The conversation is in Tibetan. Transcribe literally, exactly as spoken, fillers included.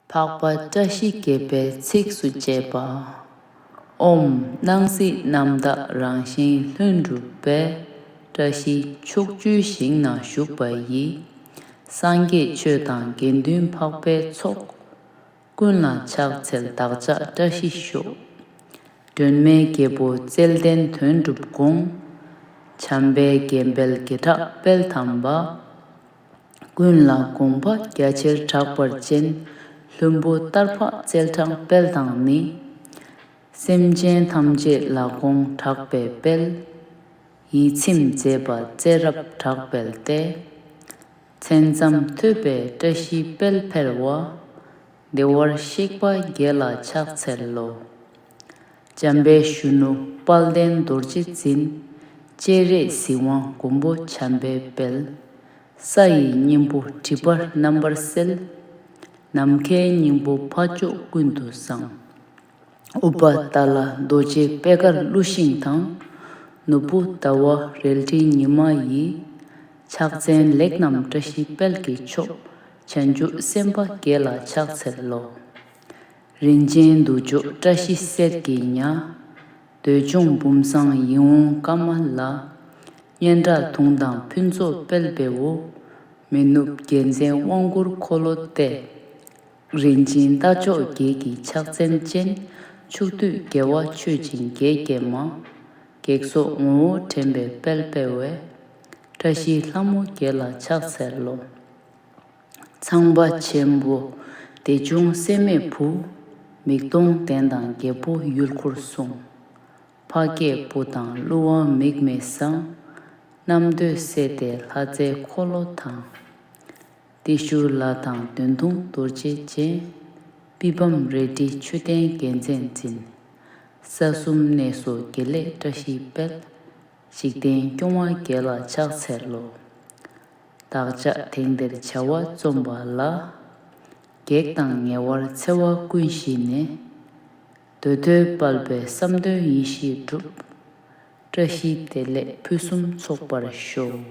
འཕགས་པ་བཀྲ་ཤིས་བརྒྱད་པའི་ཚིགས་སུ་བཅད་པ། ཨོཾ་སྣང་སྲིད་རྣམ་དག་རང་བཞིན་ལྷུན་གྲུབ་པའི། བཀྲ་ཤིས་ཕྱོགས་བཅུའི་ཞིང་ན་བཞུགས་པ་ཡི། སངས་རྒྱས་ཆོས་དང་དགེ་འདུན་འཕགས་པའི་ཚོགས། ཀུན་ལ་ཕྱག་འཚལ་བདག་ཅག་བཀྲ་ཤིས་ཤོག། སྒྲོན་མེའི་རྒྱལ་པོ་རྩལ་ལྡན་དོན་གྲུབ་དགོངས། བྱམས་པའི་རྒྱལ་པོའི་རྒྱལ་ཕྲག་དཔལ་དམ་པ། ཀུན་ལ་དགོངས་པ་རྒྱ་ཆེར་གྲགས་པར་བྱིན། ལྷུན་པོ་ལྟར་འཕགས་རྩལ་གྲགས་དཔལ་དང་ནི། སེམས་ཅན་ཐམས་ཅད་ལ་དགོངས་གྲགས་པའི་དཔལ། ཡིད་ཚིམ་མཛད་པ་རྩལ་རབ་གྲགས་དཔལ་ཏེ། མཚན་ཙམ་ཐོས་པས་བཀྲ་ཤིས་དཔལ་འཕེལ་བ། བདེ་བར་གཤེགས་པ་དགེ་ལ་ཕྱག་འཚལ་ལོ། འཇམ་དཔལ་གཞོན་ནུ་དཔལ་ལྡན་རྡོ་རྗེ་འཛིན། སྤྱན་རས་གཟིགས་དབང་མགོན་པོ་བྱམས་པའི་དཔལ། ས་ཡི་སྙིང་པོ་སྒྲིབ་པ་རྣམ་པར་སེལ། ནམ་མཁའི་སྙིང་པོ་འཕགས་མཆོག་ཀུན་ཏུ་བཟང་། ཨུཏྤལ་ཏ་ལ་རྡོ་རྗེ་པད་དཀར་གླུ་ཤིང་དང་། ནོར་བུ་ཟླ་བ་རལ་གྲི་ཉི་མ་ཡི། ཕྱག་མཚན་ལེགས་བསྣམས་བཀྲ་ཤིས་དཔལ་གྱི་མཆོག། བྱང་ཆུབ་སེམས་དཔའ་དགེ་ལ་ཕྱག་འཚལ་ལོ། རིན་ཆེན་དུར་ཁྲོད་བཀྲ་ཤིས་གསེར་གྱི་ཉ། འདོད་འབྱུང་བུམ་བཟང་ཡིད་འོང་ཀ་མ་ལ། སྙན་གྲགས་དུང་དང་ཕུན་ཚོགས་དཔལ་འབེའུ། མི་ནུབ་རྒྱལ་མཚན་དབང་བསྐུར་འཁོར་ལོ་སྟེ། རིན་ཆེན་རྟ་མཆོག་བརྒྱད་ཀྱི་ཕྱག་མཚན་ཅན། ཕྱོགས་དུས་རྒྱལ་བ་མཆོད་ཅིང་དགྱེས་དགྱེས་མ། སྒེག་སོགས་ངོ་བོ་དྲན་པའི་དཔལ་འབེའུ། བཀྲ་ཤིས་ལྷ་མོ་དགེ་ལ་ཕྱག་འཚལ་ལོ། ཚངས་པ་ཆེན་པོ་བདེ་འབྱུང་སྲེད་མེད་བུ། མིག་སྟོང་ལྡན་དང་རྒྱལ་པོ་ཡུལ་འཁོར་སྲུང་། འཕགས་སྐྱེས་བུ་དང་ཀླུ་དབང་མིག་མི་བཟང་། རྣམ་ཐོས་སྲས་ཏེ་ལྷ་རྫས་འཁོར་ལོ་དང་། ཏྲི་ཤཱུ་ལ་དང་གདོན་དུང་རྡོ་རྗེ་ཅན། པི་ཝཾ་རལ་གྲི་མཆོད་རྟེན་རྒྱལ་མཚན་འཛིན། ས་གསུམ་གནས་སུ་དགེ་ལེགས་བཀྲ་ཤིས་དཔལ། འཇིག་རྟེན་སྐྱོང་བ་དགེ་ལ་ཕྱག་འཚལ་ལོ། བདག་ཅག་དེང་འདིར་བྱ་བ་རྩོམ་པ་ལ། གེགས་དང་ཉེ་བར་འཚེ་བ་ཀུན་ཞི་ནས། འདོད་དོན་དཔལ་འཕེལ་བསམ་དོན་ཡིད་བཞིན་འགྲུབ། བཀྲ་ཤིས་བདེ་ལེགས་ཕུན་སུམ་ཚོགས་པར་ཤོག།